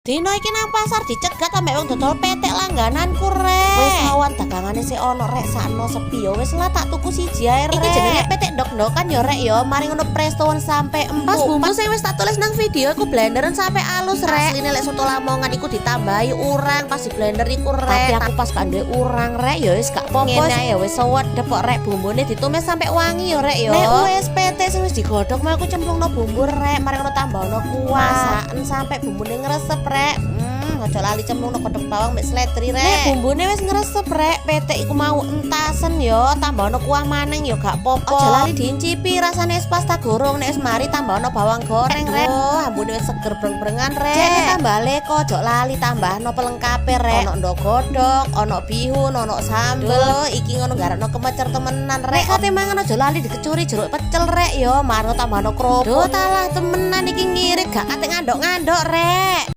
Dino iki nang pasar dicegat ambek wong dodol petek langgananku, rek. Wis awan dagangane sik ono, rek, sakno sepi. Yo wis lah, tak tuku siji ae, rek. Iki jenenge petek ndok-ndokan yo, rek, yo. Mari ngono prestoan sampe empuk. Pas bumbu sing wis tak tulis nang video iku blenderan sampe alus, rek. Asline lek soto Lamongan iku ditambahi urang pas di blender iku, rek. Tapi aku pas gak duwe urang, rek, yo wis gak popo. Ngene ae ya wis sedep kok, rek. Bumbune ditumis sampe wangi yo, rek, yo. Nek wis petek sing wis digodhog mau aku cemplungno bumbu, rek. Mari ngono tambahno kuah. Masaken sampe bumbune ngresep, rek. Aja lali cemplungno godhong bawang mek seledri, rek. Nek bumbune wis ngresep, rek, petek iku mau entasen yo, tambahno kuah maneng yo gak popo. Aja lali diincipi rasane wis pas ta gorong. Nek wis mari tambahno bawang goreng, rek. Oh, ambune wis seger breng-brengan, rek. Jene tambah leko, aja lali tambahno pelengkape, rek. Ono ndok godhog, ono bihun, ono sambel. Iki ngono garakno kemecer temenan, rek. Nek kate mangan aja lali dikecuri jeruk pecel, rek, yo. Mari tambahno kerupuk. Duh, talah temenan iki ngirit gak kate ngandok-ngandok, rek.